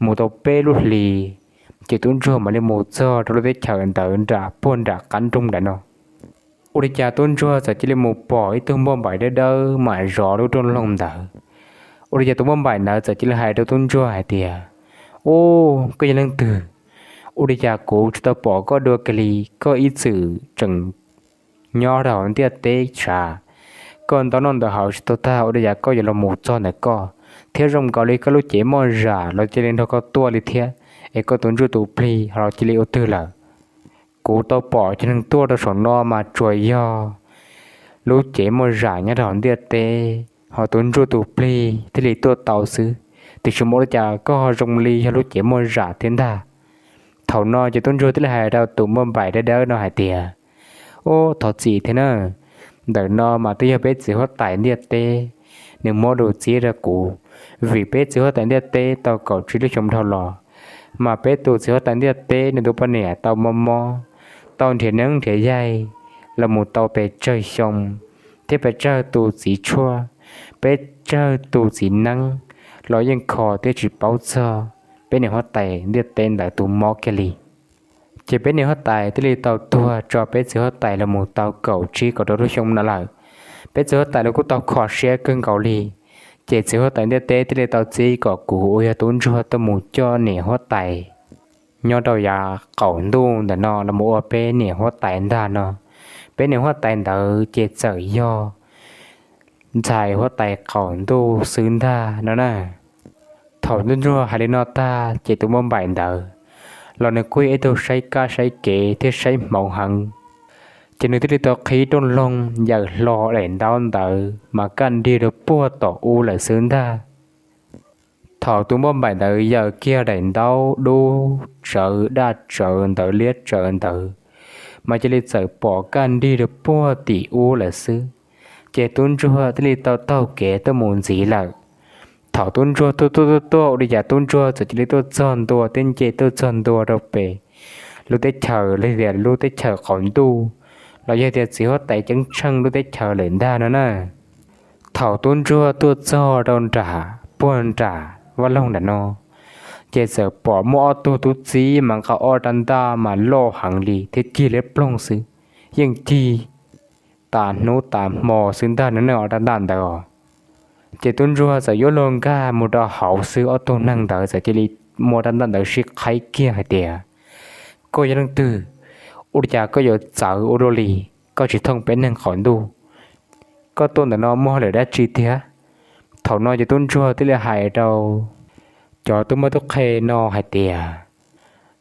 Mus tau peb lub hlis ces tub ntsuag mam li mus txog rau lub teb chaws ntawd nram puag nram qab nroog nram no. Ua li cas tub ntsuag txawm cia li mus pom ib tug npauj npaim dawb dawb mam zov lub rooj loog ntawd. Ua li cas tus npauj npaim ntawd txawm cia li hais rau tub ntsuag hais tias, Ub, koj yog leej twg? Ua li cas kuv tsis tau pom koj dua kiag li, koj ib txwm tseem nyob rau hauv ntiaj teb sav? Koj ntawm noj ntawm haus tsis tau tag ua li cas koj yuav los mus txog ntawm koj, thiab zoo nkaus li koj lub cev moj zam los cia li nrog koj tuaj li thiab, es koj tus ntsuj tus plig ho los cia li ua twg lawm? Kuv tau pom cov neeg tuaj rau saum no mas tsuas yog lub cev moj zam nyob rau hauv ntiaj teb ho tus ntsuj tus plig thiaj li tuaj tau xwb, tiam sis mas ua li cas koj ho zoo li yog lub cev moj zam thiab ntag. Thaum no ces tub ntsuag thiaj li hais rau tus npauj npaim dawb dawb no hais tias, Ub, thov txim thiab na, ntawm no mas twb yog peb txiv huab tais ntiaj teb nws muab dua txib rau kuv, vim peb txiv huab tais ntiaj teb tau kaum tsib lub xyoo dhau los, mas peb tus txiv huab tais ntiaj teb nws tus poj niam tau mob mob, tau nrhiav neeb nrhiav yaig los mus tau pes tsawg xyoo, thiab pes tsawg tus txiv tshuaj, pes tsawg tus txiv neeb los yeej kho thiab tsis paub txog peb niam huab tais ntiaj teb ntawd tus mob kiag li. Ces peb niam huab tais thiaj li tau tuag tso peb txiv huab tais los mus tau kaum tsib kaum rau lub xyoo no lawm. Peb txiv huab tais los kuj tau kho siab kawg nkaus li. Ces txiv huab tais ntiaj teb thiaj li tau txib kom kuv uas yog tub ntsuag tuaj mus coj niam huab tais nyob rau yav qaum ntuj ntawm no los mus ua peb niam huab tais ntag no. Peb niam huab tais ntawd ces txawm yog ntxhais huab tais qaum ntuj xwb ntag no na. Thaum tub ntsuag hais li no tag ces tus npauj npaim ntawd los nws kuj yog ib tug saib kab saib kev thiab saib hmoov heev, ces nws thiaj li tau qhib rooj loog yawm hlo daim ntaub ntawd mas kaj nrig rau puag tom ub lawm xwb ntag. Thaum tus npauj npaim ntawd yawm kiag daim ntaub dub tsawv daj tsawv ntawd liab tsawv ntawd, mas cia li txawm pom kaj nrig rau puag tim ub lawm xwb. Ces tub ntsuag thiaj li tau taug kev tuaj mus ntxiv lawm. Thaum tub ntsuag tuaj tuaj tuaj tuaj ua li cas tub ntsuag txawm cia li tuaj txog ntua thiab nce tuaj txog ntua rau pem lub teb chaws los tias lub teb chaws qaum ntuj, los yog tias txiv huab tais ceeb tsheej lub teb chaws lawm ntag no na. Thaum tub ntsuag tuaj txog rau nram puag nram vaj loog nram no, ces txawm pom muaj ob tug tub txib mas nqa ob rab ntaj mas loj heev li thiab cig liab ploog xwb, yeej cig tas hnub tas hmo xwb ntag no ne ob rab ntaj ntawd os. Ces tub ntsuag txawm yuav luag nkag mus rau hauv xwb, ob tug neeg ntawd txawm cia li muab rab ntaj ntawd sib qhaib kiag hais tias, Koj yog leej twg? Ua li cas koj yuav txawv ua luaj li? Koj tsis thooj peb neeg qaum ntuj, koj tuaj ntawm no muaj hauj lwm dab tsi tiag? Thaum no ces tub ntsuag thiaj li hais rau cov tub npawb tub qhe no hais tias,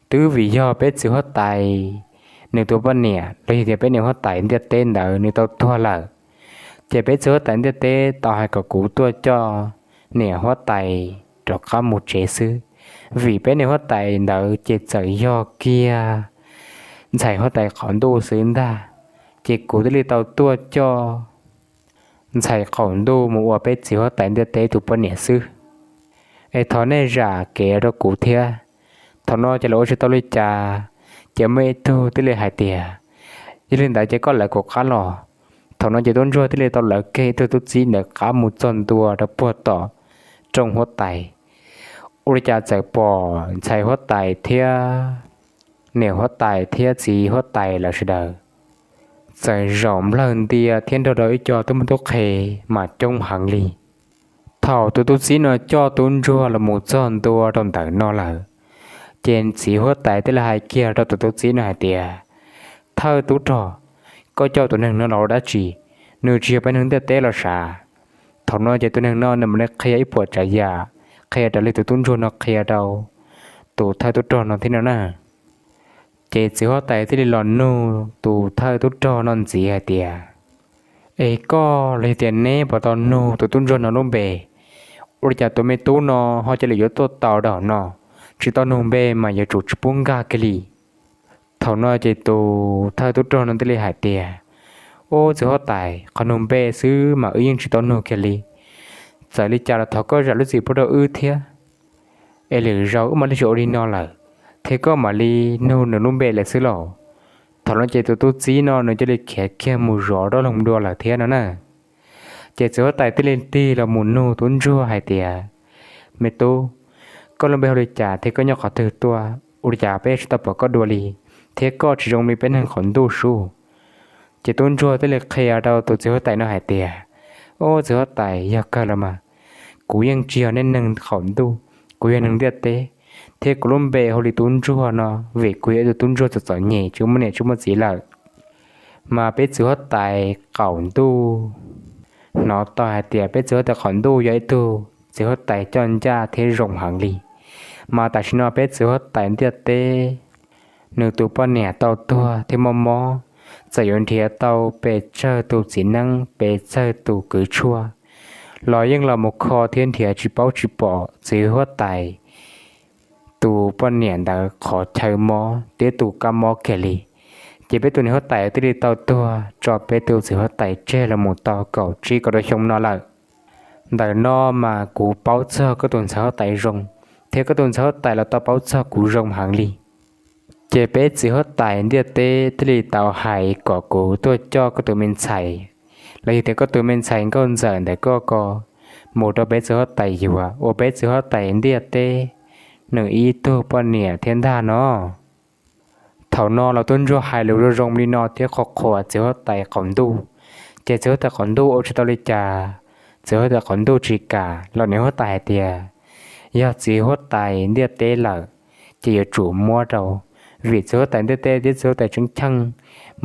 Twb vim yog peb txiv huab tais nws tus poj niam los yog tias peb niam huab tais ntiaj teb ntawd nws tau tuag lawm, ces peb txiv huab tais ntiaj teb tau hais kom kuv tuaj coj niam huab tais rov qab mus tsev xwb, vim peb niam huab tais ntawd ces txawm yog kiag ntxhais huab tais qaum ntuj xwb ntag. Ces kuv thiaj li tau tuaj coj ntxhais qaum ntuj mus ua peb txiv huab tais ntiaj teb tus poj niam xwb. Es thov nej zam kev rau kuv thiab. Thaum no ces lawv ua tsis tau li cas, ces muaj ib tug thiaj li hais tias, Yog li ntawd ces koj lawv kuv qab los. Thaum no ces tub ntsuag thiaj li tau lawv kiag ib tug tub txib ntawd qab mus txog ntua rau puag tom rooj huab tais. Ua li cas txawm pom ntxhais huab tais thiab niam huab tais thiab txiv huab tais lawv sawv daws txawm zaum nplawg ntia thiab nrog rau ib co tub npawb tub qhe mas coob heev li. Thaum tus tub txib no coj tub ntsuag los mus txog ntua rau ntawm no lawm, ces txiv huab tais thiaj li hais kiag rau tus tub txib no hais tias, Thawj tub rog, koj coj tus neeg no los ua dab tsi? Nws tsis yog peb neeg ntiaj teb los sav? Thaum no ces tus neeg no nws mam li qhia ib puas tsav yam, qhia raws li tus tub ntsuag no qhia rau tus thawj tub rog no thiab no na. Ces txiv huab tais thiaj li los nug tus thawj tub rog no ntxiv hais tias, Es koj los yog tias neb puas tau nug tus tub ntsuag no lub npe? Ua li cas tus me tub no ho cia li yuav tuaj tau rau hauv no? Tsis tau nug npe mas yuav tsum tsis pub nkag kiag li. Thaum no ces tus thawj tub rog no thiaj li hais tias, Ub, txiv huab tais, qhov nug npe xwb mas wb yeej tsis tau nug kiag li. Txawm li cas los thov koj zam lub txim pub rau wb thiab, es lwm zaus wb mam li tsis ua li no lawm, thiab koj mam li nug nws lub npe lawm xwb los. Thaum no ces tus tub txib no nws cia li khiav kiag mus zov dab laug dua lawm thiab no na. Ces txiv huab tais thiaj li tig los mus nug tub ntsuag hais tias, Me tub, koj lub npe hu li cas thiab koj nyob qhov twg tuaj? Ua li cas peb tsis tau pom koj dua li, thiab koj tsis zoo li peb neeg qaum ntuj sub? Ces tub ntsuag thiaj li qhia rau tus txiv huab tais no hais tias, Ub, txiv huab tais, yog kawg los mas, kuv yeej tsis yog nej neeg qaum ntuj, kuv yog neeg ntiaj teb, thiab kuv lub npe hu li tub ntsuag no vim kuv yog ib tug tub ntsuag txom txom nyem tsis muaj niam tsis muaj txiv lawm. Mas peb txiv huab tais qaum ntuj hnov tau hais tias peb txiv huab tais qaum ntuj yog ib tug txiv huab tais coj ncaj thiab zoo heev li. Mas tam sim no peb txiv huab tais ntiaj teb, nws tus poj niam tau tuag thiab mob mob, txawm yuav nrhiav tau pes tsawg tus txiv neeb pes tsawg tus kwv tshuaj los yeej los mus kho thiab nrhiav tsis paub tsis pom txiv huab tais tus poj niam ntawd qhov chaw mob thiab tus kab mob kiag li. Ces peb tus niam huab tais thiaj li tau tuag tso peb tus txiv huab tais tseg los mus tau kaum tsib kaum rau xyoo no lawm. Ntawm no mas kuv paub txog koj tus ntxhais huab tais zoo, thiab koj tus ntxhais huab tais los tau paub txog kuv zoo heev li. Ces peb txiv huab tais ntiaj teb thiaj li tau hais kom kuv tuaj coj koj tus me ntxhais, los yog tias koj tus me ntxhais nkauj ntxawm ntawm koj ko mus rau peb txiv huab tais yuav, ua peb txiv huab tais ntiaj teb nws ib tug poj niam thiab ntag no. Thaum no los tub ntsuag hais lus zoo zoo li no thiab qhuas qhuas txiv huab tais qaum ntuj, ces txiv huab tais qaum ntuj ua tsis tau li cas. Txiv huab tais qaum ntuj tsis kam los niam huab tais hais tias, Yog txiv huab tais ntiaj teb lawm, ces yuav tsum muab rau, vim txiv huab tais ntiaj teb thiab txiv huab tais tseeb cheej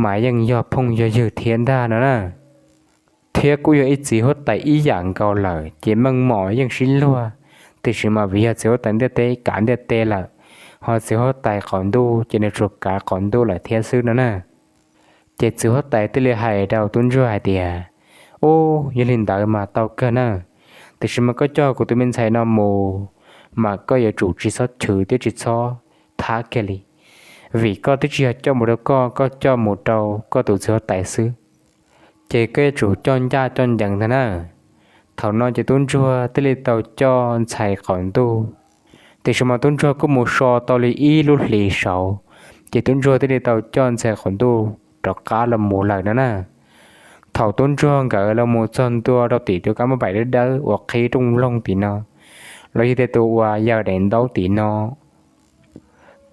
mas yeej yog phooj yog ywg thiab ntag no na. Thiab kuj yog ib txiv huab tais ib yam nkaus lawm ces meej mom yeej sib luag, tiam sis mas vim yog txiv huab tais ntiaj teb kav ntiaj teb lawm, ho txiv huab tais qaum ntuj ces nws tsuas kav qaum ntuj lawm thiab xwb no na. Ces txiv huab tais thiaj li hais rau tub ntsuag hais tias, Ub, yog li ntawd mas tau kawg na, tiam sis mas koj coj kuv tus me ntxhais no mus mas koj yuav tsum tsis txhob chwv thiab tsis txhob thab kiag li, vim koj twb tsis yog coj mus rau koj, koj coj mus rau koj tus txiv huab tais xwb, ces koj yuav tsum coj ncaj coj ncees ntag na. Thaum no ces tub ntsuag thiaj li tau coj ntxhais qaum ntuj, tiam sis mas tub ntsuag kuj mus so tau li ib lub hlis saud, ces tub ntsuag thiaj li tau coj ntxhais qaum ntuj rov qab los mus lawm no na. Thaum tub ntsuag nkawd los mus txog ntua rau tim tus kab mob npaim dawb dawb uas qhib rooj loog tim no, los yog tias tus uas yawm daim ntaub tim no,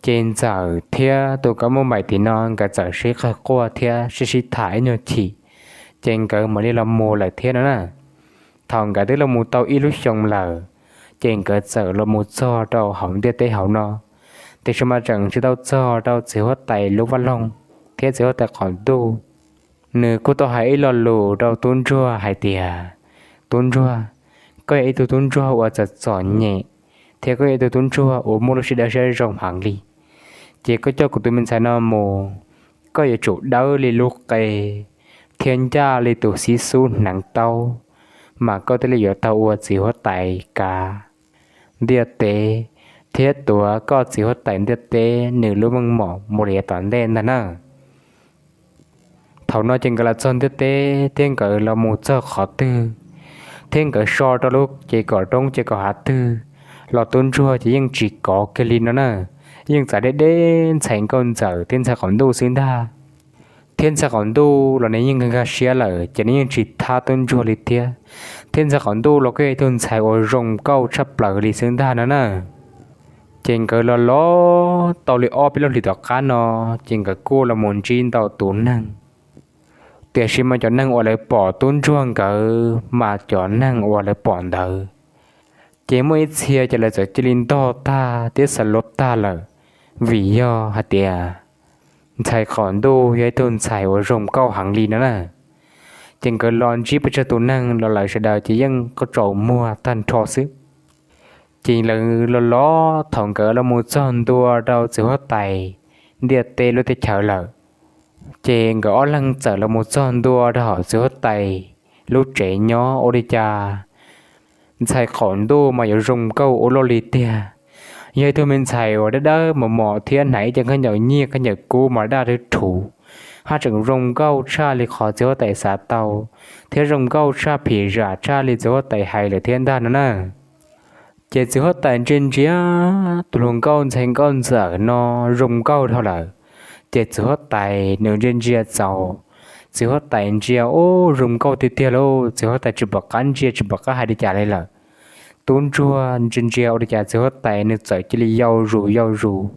ces ntxawm thiab tus kab mob npaim tim no nkawd txawm sib qawg quaj thiab sib sib tham ib nyuag chim, ces nkawd mam li los mus lawm thiab no na. Thaum nkawd twb los mus tau ib lub xyoo lawm, ces nkawd txawm los mus txog rau hauv ntiaj teb hauv no, tiam sis mas tseem tsis tau txog rau txiv huab tais lub vaj loog thiab txiv huab tais qaum ntuj. Nws kuj tau hais ib lo lus rau tub ntsuag hais tias, Tub ntsuag, koj yog ib tug tub ntsuag uas txom txom nyem, thiab koj yog ib tug tub ntsuag uas muaj lub siab dawb siab zoo heev li, ces koj coj kuv tus me ntxhais no mus, koj yuav tsum dawb li lub qe thiab ncaj li tus xib xub hneev taub, mas koj thiaj li yuav tau ua txiv huab tais kav ntiaj teb, thiab tuav koj txiv huab tais ntiaj teb nws lub meej mom mus li yav tom ntej ntag na. Thaum no ces nkawd los txog ntiaj teb thiab nkawd los mus txog qhov twg, thiab nkawd so rau lub ces kom roob ces kom hav twg los tub ntsuag ces yeej tsis kov kiag li no na. Yeej txav deb deb ntxhais nkauj ntxawm thiab ntxhais qaum ntuj xwb ntag. Thiab ntxhais qaum ntuj los nws yeej nkag nkag siab lawm ces nws yeej tsis thab tub ntsuag li thiab. Thiab ntxhais qaum ntuj los kuj yog ib tug ntxhais uas zoo nkauj tshaj plaws li xwb ntag no na. Ces nkawd los los tau li ob peb lub hlis tom qab no, ces nkawd kuj los mus ntsib ntau tus neeg. Tiam sis mas cov neeg uas lawv pom tub ntsuag nkawd mas cov neeg uas lawv pom ntawd ces muaj ib txhia ces lawv txawm cia li ntog tag thiab xav luag tag lawm, vim yog hais tias ntxhais qaum ntuj yog ib tug ntxhais uas zoo nkauj heev li no na. Ces nkawd los ntsib pes tsawg tus neeg los lawv sawv daws ces yeej qw tsaus muag tag nrho xwb. Ces lawv los los thaum nkawd los mus txog ntua rau txiv huab tais ntiaj teb lub teb chaws lawm, ces nkawd ob leeg txawm los mus txog ntua rau hauv txiv huab tais lub tsev nyob ua li cas ntxhais qaum ntuj mas yuav zoo nkauj ua luaj li tiag. Yog ib tug me ntxhais uas dawb dawb mos mos thiab hnav ib cev khaub ncaws nyiaj khaub ncaws kub mas daj rhuv rhuv, haj tseem zoo nkauj tshaj li qhov txiv huab tais xav tau, thiab zoo nkauj tshaj phim zam tshaj li txiv huab tais hais lawm thiab ntag no na. Ces txiv huab tais ntsia ntsia tus hluas nkauj ntxhais nkauj ntxawm no zoo nkauj dhau lawm, ces txiv huab tais nws ntsia ntsia txaus, txiv huab tais ntsia ub zoo nkauj tiag tiag lauj, txiv huab tais tsis pom qab ntsia tsis pom qab hais li cas li lawm. Tub ntsuag ntsia ntsia ua li cas txiv huab tais nws txawm cia li yau zus yau zus,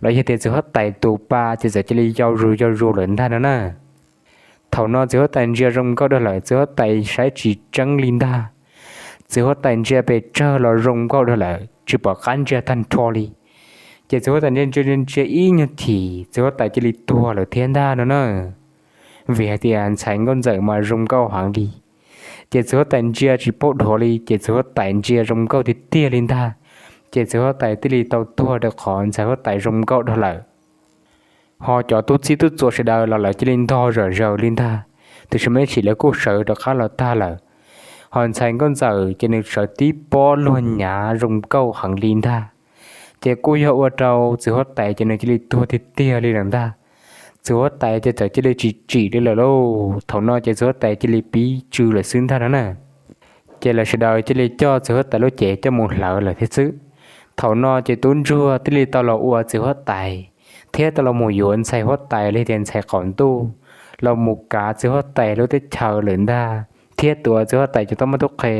los yog tias txiv huab tais tus pa ces txawm cia li yau zus yau zus lawm ntag no na. Thaum no txiv huab tais ntsia zoo nkauj dhau lawm, txiv huab tais saib tsis tseeb li ntag. Txiv huab tais ntsia pes tsawg los zoo nkauj dhau lawm, tsis pom qab ntsia tag nrho li. Ces txiv huab tais ntsia ntsia ntsia ib nyuag chim txiv huab tais cia li tuag lawm thiab ntag no na. Vim hais tias ntxhais nkauj ntxawm mas zoo nkauj heev li. Ces txiv huab tais ntsia tsis paub dhuav li, ces txiv huab tais ntsia zoo nkauj tiag tiag li ntag. Ces txiv huab tais thiaj li tau tuag rau qhov ntxhais huab tais zoo nkauj dhau lawm. Ho cov tub txib tub txuas sawv daws los lawv cia li ntog zom zaws li ntag, tiam sis mas ib chim lawv kuj sawv rov qab los tag lawm. Ho ntxhais nkauj ntxawm ces nws sawv tib pob luag nyav zoo nkauj heev li ntag. Ces kuj yog ua rau txiv huab tais ces nws cia li tuag tiag tiag li lawm ntag. Txiv huab tais ces txawm cia li tsis tsim li lawm lauj. Thaum no ces txiv huab tais cia li pib tsw lawm xwb ntag no na. Ces lawv sawv daws cia li coj txiv huab tais lub cev coj mus hlawv lawm thiab xwb. Thaum no ces tub ntsuag thiaj li tau los ua txiv huab tais, thiab tau los mus yuav ntxhais huab tais los yog tias ntxhais qaum ntuj, los mus kav txiv huab tais lub teb chaws lawm ntag, thiab tuav txiv huab tais cov toj mab tub qhe,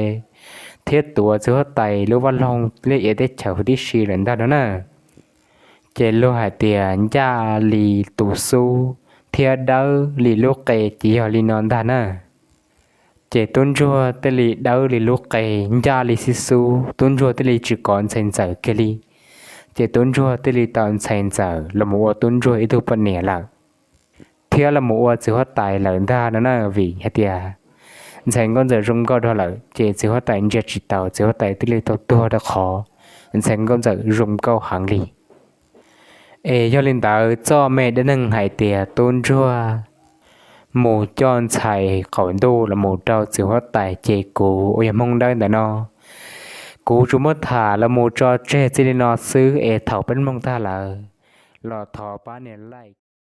thiab tuav txiv huab tais lub vaj loog liaj ia teb chaws huv tib si lawm ntag no na. Ces luag hais tias ncaj li tus xub thiab dawb li lub qe ces yog li no ntag na. Ces tub ntsuag thiaj li dawb li lub qe, ncaj li xib xub, tub ntsuag thiaj li tsis kov ntxhais ntxawm kiag li. Ces tub ntsuag thiaj li tau ntxhais ntxawm los mus ua tub ntsuag ib tug poj niam lawm, thiab los mus ua txiv huab tais lawm ntag no na. Vim hais tias ntxhais nkauj ntxawm zoo nkauj dhau lawm ces txiv huab tais ntsia tsis taus, txiv huab tais thiaj li tau tuag rau qhov ntxhais nkauj ntxawm zoo nkauj heev li. Es yog li ntawd txoj me dab neeg hais tias tub ntsuag mus coj ntxhais qaum ntuj los mus rau txiv huab tais ces kuv uas yog Hmoob Dawb ntawm no, kuv tsuas muab tham los mus tso tseg txij li no xwb, es thaum peb mloog tag lawm los thov pab nias like